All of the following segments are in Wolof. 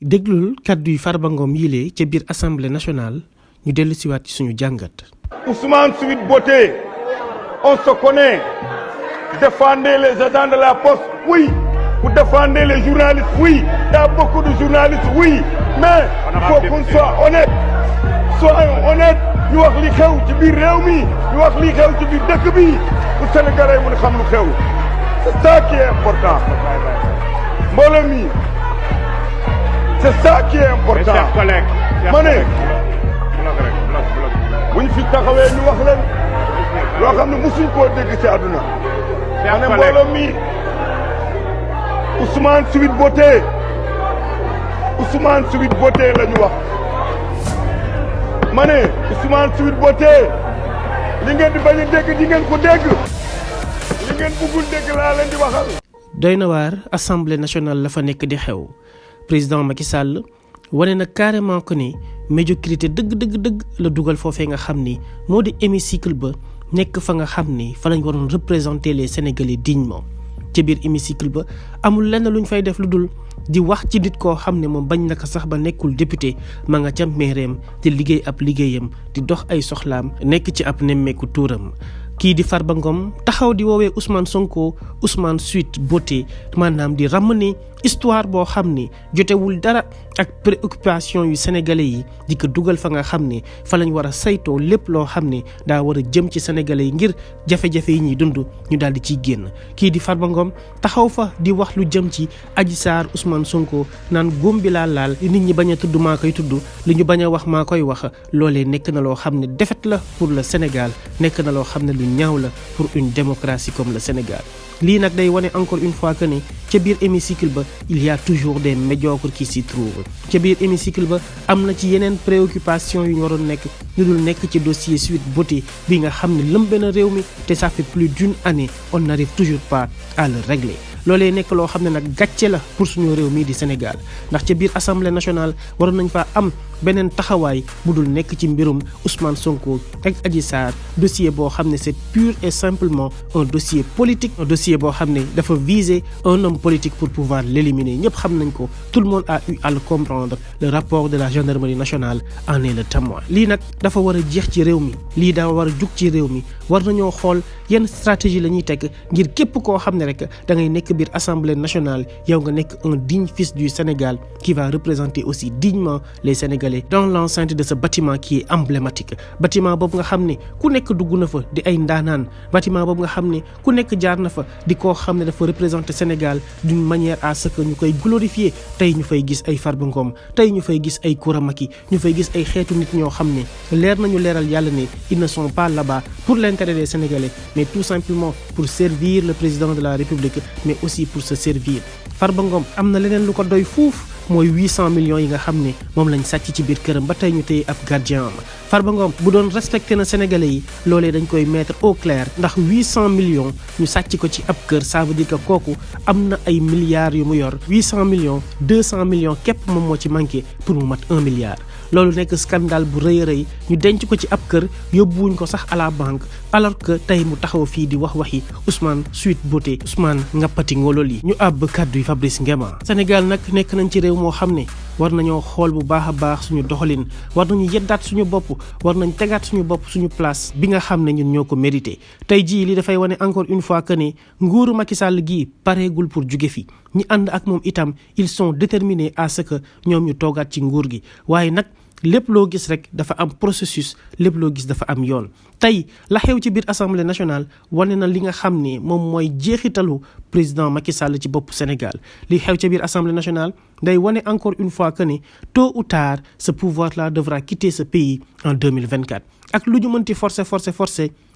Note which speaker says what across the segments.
Speaker 1: déglul kàddu yu Farba Ngom yile ca biir assemblée nationale ñu dellu siwaat ci suñu jàngat.
Speaker 2: Ousmane Sweet Beauté, on se connaît. Défendez les agents de la poste, oui. Vous défendez les journalistes, oui. Il y a beaucoup de journalistes, oui. Mais il faut qu'on soit honnête. Soyons honnêtes. ñu wax li xew ci biir réew mi ñu wax li xew ci biir dëkk bi pour Sénégalais yi mën a xam lu xew. C'est ça qui est important. mbooloo mi c'est ça qui est important. ma ne bu ñu fi taxawee ñu wax leen loo xam ne mosuñ koo dégg ci àdduna. ma ne mbooloo mi Ousmane Sweet Beauté la ñu wax. ma ne Ousmane Sweet Beauté li ngeen di bañ a dégg di ngeen ko dégg li ngeen bëggul dégg laa leen di waxal.
Speaker 1: doy na waar assemblée nationale la fa nekk di xew président Macky Sall wane na carrément que ni médiocrité dëgg la dugal foofee nga xam ni moo di hémicycle ba nekk fa nga xam ni fa lañ waroon représenter les Sénégalais dignement ci biir hémicycle ba amul lenn luñ fay def lu dul di wax ci nit koo xam ne moom bañ naka sax ba nekkul député ma nga ca maireem di liggéey ab liggéeyam di dox ay soxlaam nekk ci ab nemmeeku tuuram. kii di Farba Ngom taxaw di woowee Ousmane Sonko Ousmane Sweet Beauté maanaam di ramener histoire boo xam ni jotewul dara ak préoccupation yu sénégalais yi di ko dugal fa nga xam ne fa lañ war a saytoo lépp loo xam ne daa war a jëm ci sénégalais yi ngir jafe-jafe yi ñuy dund ñu daal di ciy génn. kii di Farba Ngom taxaw fa di wax lu jëm ci Adji Sarr Ousmane Sonko naan góom bi laa laal nit ñi bañ a tudd maa koy tudd li ñu bañ a wax maa koy wax loolee nekk na loo xam ne défaite la pour le Sénégal nekk na loo xam ne lu ñaaw la pour une démocratie comme le Sénégal. lii nag day wane encore une fois que ne ca biir hémicycle ba il y a toujours des médiocres qui s'y trouvent ca biir hémicycle ba am na ci yeneen préoccupation yu ñu waroon nekk ñu dul nekk ci dossier Sweet Beauté bi nga xam ne lëmbe na réew mi te ça fait plus d'une année on n'arrive toujours pas à le régler. loolee nekk loo xam ne nag gàcce la pour suñu réew mii di Sénégal ndax ca biir assemblée nationale waroon nañ faa am beneen taxawaay bu dul nekk ci mbirum Ousmane Sonko ak Adji Sarr dossier boo xam ne c'est pur et simplement un dossier politique un dossier boo xam ne dafa viser un homme politique pour pouvoir l'éliminer ñëpp xam nañ ko tout le monde a eu à le comprendre le rapport de la gendarmerie nationale en est le témoin. lii nag dafa war a jeex ci réew mi lii daa war a jug ci réew mi war nañoo xool yenn stratégie la ñuy teg ngir képp koo xam ne rek da ngay nekk biir assemblée nationale yow nga nekk un digne fils du Sénégal qui va représenter aussi dignement les Sénégalais dans l'enceinte de ce bâtiment qui est emblématique. bâtiment boobu nga xam ne ku nekk dugg na fa di ay ndaanaan bâtiment boobu nga xam ne ku nekk jaar na fa di koo xam ne dafa représenter Sénégal d'une manière à ce que ñu koy glorifier tey ñu fay gis ay Farba Ngom tey ñu fay gis ay Koura Macky ñu fay gis ay xeetu nit ñoo xam ne leer nañu leeral yàlla ne ils ne sont pas là-bas pour l'intérêt des Sénégalais mais tout simplement pour servir le président de la République mais aussi pour se servir. Farba Ngom am na leneen lu ko doy fuuf mooy 800 millions yi nga xam ne moom lañ sàcc ci biir këram ba tey ñu téye ab gardien am. Farba Ngom bu doon respecté na Sénégalais yi loolee dañ koy mettre au clair ndax 800 millions ñu sàcc ko ci ab kër ça veut dire que kooku am na ay milliards yu mu yor 800 millions 200 millions képp moom moo ci manqué pour mu mat 1 milliard. loolu nekk scandale bu rëy a rëy ñu denc ko ci ab kër yóbbuwuñ ko sax à la banque alors que tey mu taxaw fii di waxi Ousmane Sweet Beauté Ousmane ngappati ngolol yi ñu àbb kàddu yi Fabrice Ngema. Sénégal nag nekk nañ ci réew moo xam ne war nañoo xool bu baax a baax suñu doxalin war nañu yeddaat suñu bopp war nañ tegaat suñu bopp suñu place bi nga xam ne ñun ñoo ko mérité. tey jii li dafay wane encore une fois que ne nguuru Macky Sall gii pareegul pour jóge fi ñi ànd ak moom itam ils sont déterminés à ce que ñoom ñu toogaat ci nguur gi waaye nag lépp loo gis rek dafa am processus lépp loo gis dafa am yoon. tey la xew ci biir assemblée nationale wane na li nga xam ne moom mooy jeexitalu président Macky Sall ci bopp Sénégal li xew ci biir assemblée nationale day wane encore une fois que ne tôt ou tard ce pouvoir là devra quitter ce pays en 2024 ak lu ñu mënti forcer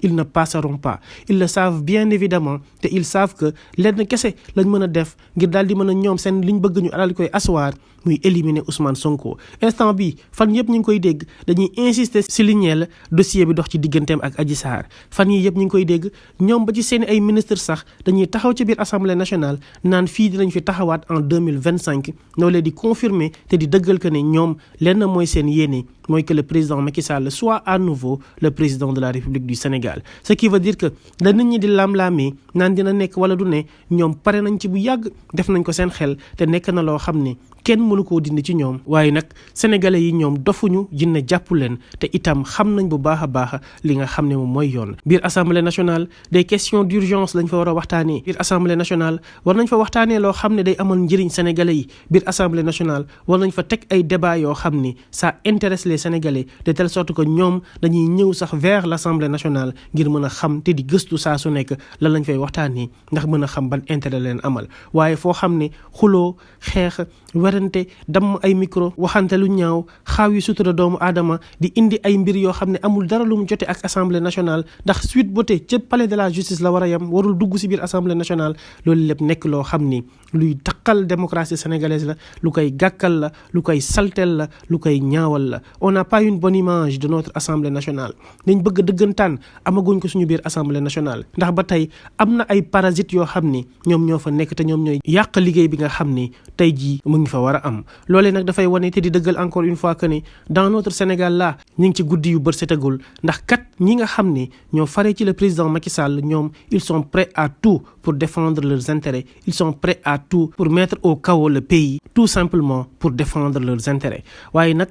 Speaker 1: ils ne passeront pas ils le savent bien évidemment te ils savent que lenn kese lañ mën a def ngir daal di mën a ñoom seen liñ bëgg ñu alal koy asseoir muy éliminer Ousmane Sonko. instant bi fan yëpp ñu ngi koy dégg dañuy insister si li ñeel dossier bi dox ci digganteem ak Adji Sarr fan yii yëpp ñu ngi koy dégg ñoom ba ci seen ay ministre sax dañuy taxaw ci biir assemblée nationale naan fii dinañ fi taxawaat en 2025 loolee di confirmer te di dëggal que ne ñoom lenn mooy seen yéene mooy que le président Macky Sall soit à nouveau le président de la République du Sénégal. ce qui veut dire que da nit ñi di lam-laamee naan dina nekk wala du ne ñoom pare nañ ci bu yàgg def nañ ko seen xel te nekk na loo xam ne kenn mënu koo dindi ci ñoom waaye nag sénégalais yi ñoom dofuñu jinne jàpp leen te itam xam nañ bu baax a baax li nga xam ne moom mooy yoon. biir assemblée nationale des questions d'urgence lañ fa war a waxtaanee biir assemblée nationale war nañ fa waxtaanee loo xam ne day amal njëriñ sénégalais yi biir assemblée nationale war nañ fa teg ay débat yoo xam ni ça intéresse les sénégalais de telle sorte que ñoom dañuy ñëw sax vers l'assemblée nationale ngir mën a xam te di gëstu saa su nekk lan lañ fay waxtaanee ndax mën a xam ban intérêt leen amal waaye foo xam ne xuloo xeex werante damm ay micro waxante lu ñaaw xaaw yi sutura doomu aadama di indi ay mbir yoo xam ne amul dara lu mu jote ak assemblée nationale ndax Sweet Beauté ca palais de la justice la war a yem warul dugg ci biir assemblée nationale loolu lépp nekk loo xam ni luy taqal démocratie sénégalaise la lu koy gàkkal la lu koy saltel la lu koy ñaawal la on n'a pas une bonne image de notre assemblée nationale dañ bëgg dëggantaan amaguñ ko suñu biir assemblée nationale ndax ba tey am na ay parasites yoo xam ni ñoom ñoo fa nekk te ñoom ñooy yàq liggéey bi nga xam ni tey jii mu ngi fa war a am loolee nag dafay wane te di dëggal encore une fois que ni dans notre Sénégal là ñu ngi ci guddi yu bër setagul ndax kat ñi nga xam ni ñoo faree ci le président Macky Sall ñoom ils sont prêts à tout pour défendre leurs intérêts ils sont prêts à tout pour mettre au chaos le pays tout simplement pour défendre leurs intérêts waaye nag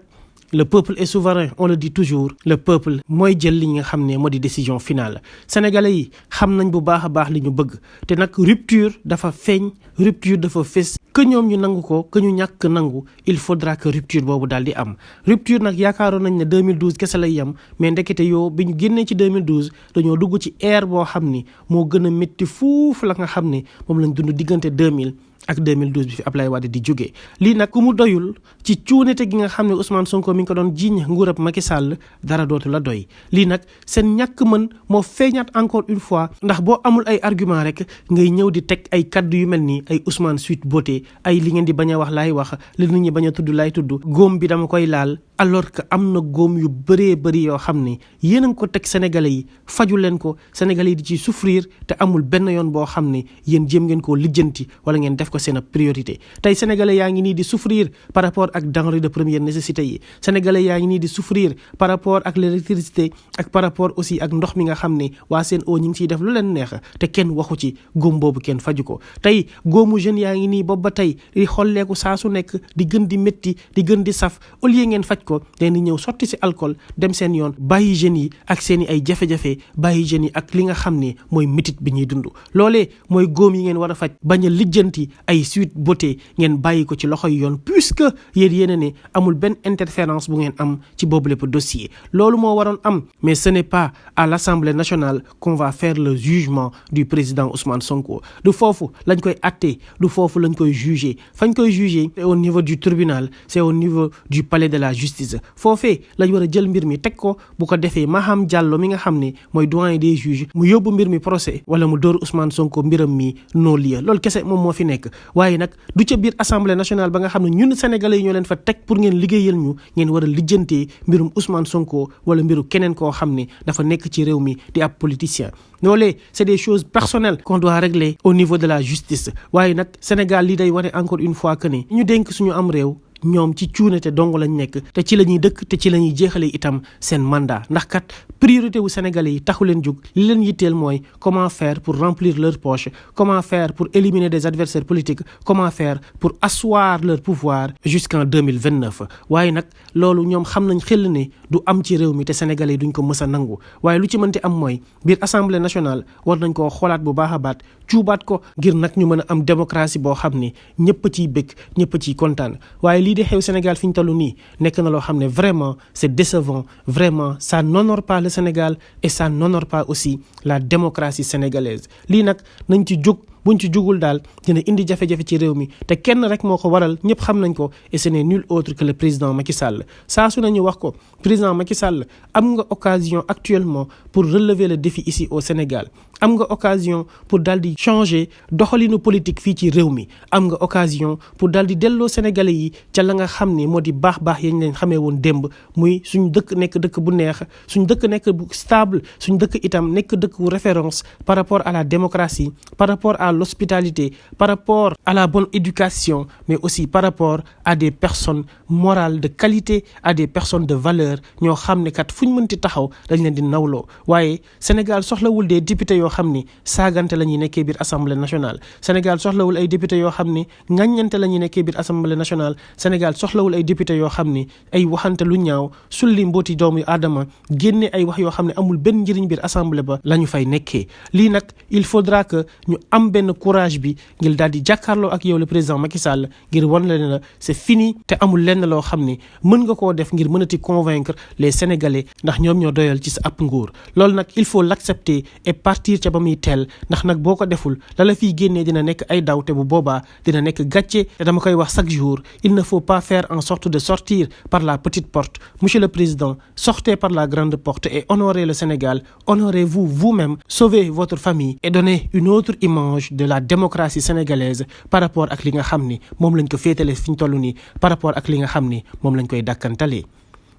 Speaker 1: le peuple est souverain on le dit toujours le peuple mooy jël li nga xam ne moo di décision finale sénégalais yi xam nañ bu baax a baax li ñu bëgg te nag rupture dafa feeñ rupture dafa fés que ñoom ñu nangu ko que ñu ñàkk nangu il faudra que rupture boobu daal di am rupture nag yaakaaroon nañ ne 2012 kese lay yem mais ndekete yoo bi ñu génnee ci 2012 dañoo dugg ci ère boo xam ni moo gën a métti fuuf la nga xam ne moom lañ dund diggante 2000 ak 2012 bi fi Ablaye Wade di jógee lii nag ku mu doyul ci cuunete gi nga xam ne Ousmane Sonko mi ngi ko doon jiiñ nguurab Macky Sall dara dootu la doy lii nag seen ñàkk mën moo feeñaat encore une fois ndax boo amul ay argument rek ngay ñëw di teg ay kaddu yu mel nii ay Ousmane Sweet Beauté ay li ngeen di bañ a wax laay wax li nit ñi bañ a tudd laay tudd góom bi dama koy laal alors que am na góom yu bëree bëri yoo xam ne yéen a ngi ko teg sénégalais yi faju leen ko sénégalais yi di ci souffrir te amul benn yoon boo xam ne yéen jéem ngeen koo lijjanti wala ngeen def ko seen priorité tey sénégalais yaa ngi nii di souffrir par rapport ak denrées de première nécessité yi sénégalais yaa ngi nii di souffrir par rapport ak l'électricité ak par rapport aussi ak ndox mi nga xam ne waa Sen'Eau ñi ngi ciy def lu leen neex te kenn waxu ci góom boobu kenn faju ko tey góomu jeunes yaa ngi nii boobu ba tey di xolleeku saa su nekk di gën di métti di gën di saf au lieu ngeen faj ko dañ di ñëw sotti si alcool dem seen yoon bàyyi jeunes yi ak seen i ay jafe-jafe bàyyi jeunes yi ak li nga xam ne mooy métit bi ñuy dund loolee mooy góom yi ngeen war a faj bañ a lijjanti ay Sweet Beauté ngeen bàyyi ko ci loxoy yoon puisque yéen a ne amul benn interférence bu ngeen am ci boobu lépp dossier loolu moo waroon am mais ce n'est pas à l'Assemblée nationale qu'on va faire le jugement du président Ousmane Sonko du foofu lañ koy attee du foofu lañ koy juger fañ koy juger c'est au niveau du tribunal c'est au niveau du palais de la justice foofee lañ war a jël mbir mi teg ko bu ko defee Maham Diallo mi nga xam ne mooy doyen des juges mu yóbbu mbir mi procès wala mu dóor Ousmane Sonko mbiram mi non-lieu loolu kese moom moo fi nekk waaye nag du ca biir assemblée nationale ba nga xam ne ñun sénégalais yi ñoo leen fa teg pour ngeen liggéeyal ñu ngeen war a lijjantee mbirum Ousmane Sonko wala mbiru keneen koo xam ne dafa nekk ci réew mi di ab politicien loolee c'est des choses personnelles qu'on doit régler au niveau de la justice waaye nag Sénégal lii day wane encore une fois que ne ñu dénk suñu am réew ñoom ci cuunete dong lañ nekk te ci la ñuy dëkk te ci la ñuy jeexalee itam seen mandat ndax kat priorité wu sénégalais yi taxu leen jug li leen yitteel mooy comment faire pour remplir leur poche comment faire pour éliminer des adversaires politiques comment faire pour asseoir leur pouvoir jusqu'en 2029 waaye nag loolu ñoom xam nañ xel ne du am ci réew mi te sénégalais yi duñ ko mës a nangu waaye lu ci mënti am mooy biir assemblée nationale war nañ koo xoolaat bu baax a baat cuubaat ko ngir nag ñu mën a am démocratie boo xam ne ñëpp a ciy bëgg ñëpp a ciy kontaan waaye lii di xew Sénégal fi ñu toll nii nekk na loo xam ne vraiment c'est décevant vraiment ça n'honore pas le Sénégal et ça n'honore pas aussi la démocratie sénégalaise lii nag nañ ci jóg buñ ci jugul daal dina indi jafe-jafe ci réew mi te kenn rek moo ko waral ñëpp xam nañ ko et ce n'est nul autre que le président Macky Sall saa su nañu wax ko président Macky Sall am nga occasion actuellement pour relever le défi ici au Sénégal am nga occasion pour daal di changer doxalinu politique fii ci réew mi am nga occasion pour daal di delloo sénégalais yi ca la nga xam ne moo di baax yañ leen xamee woon démb muy suñ dëkk nekk dëkk bu neex suñ dëkk nekk bu stable suñ dëkk itam nekk dëkk bu référence par rapport à la démocratie par rapport à l'hospitalité, par rapport à la bonne éducation, mais aussi par rapport à des personnes morales de qualité, à des personnes de valeur ñoo xam ne kat fu ñu mënti taxaw dañ leen di nawloo. waaye Sénégal soxlawul des députés yoo xam ni saagante la ñuy nekkee biir assemblée nationale. Sénégal soxlawul ay députés yoo xam ni ŋàññante la ñuy nekkee biir assemblée nationale. Sénégal soxlawul ay députés yoo xam ni ay waxante lu ñaaw sulli mbooti doomu aadama génne ay wax yoo xam ne amul benn njëriñ biir assemblée ba la ñu fay nekkee. lii nag il faudra que ñu am benn courage bi ngir daal di jàkkaarloo ak yow le président Macky Sall ngir wan la ne la c'est fini te amul lenn loo xam ni mën nga koo def ngir mënati convaincre les Sénégalais ndax ñoom ñoo doyal ci sa ab nguur. loolu nag il faut l'accepter et partir ca ba muy teel ndax nag boo ko deful la fiy génnee dina nekk ay daw te bu boobaa dina nekk gàcce. te dama koy wax chaque jour il ne faut pas faire en sorte de sortir par la petite porte. Monsieur le Président, sortez par la grande porte et honorez le Sénégal, honorez-vous vous-même, sauvez votre famille et donnez une autre image de la démocratie sénégalaise par rapport ak li nga xam ni moom lañ ko féetale fi ñu toll nii, par rapport ak li nga xam ni moom lañ koy dàkkantalee.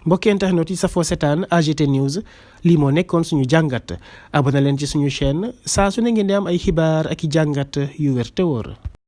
Speaker 1: mbokki internet yi safoo seetaan AGT News lii moo nekkoon suñu jàngat abonné leen ci suñu chaîne saa su ne ngeen di am ay xibaar ak i jàngat yu wér te wóor.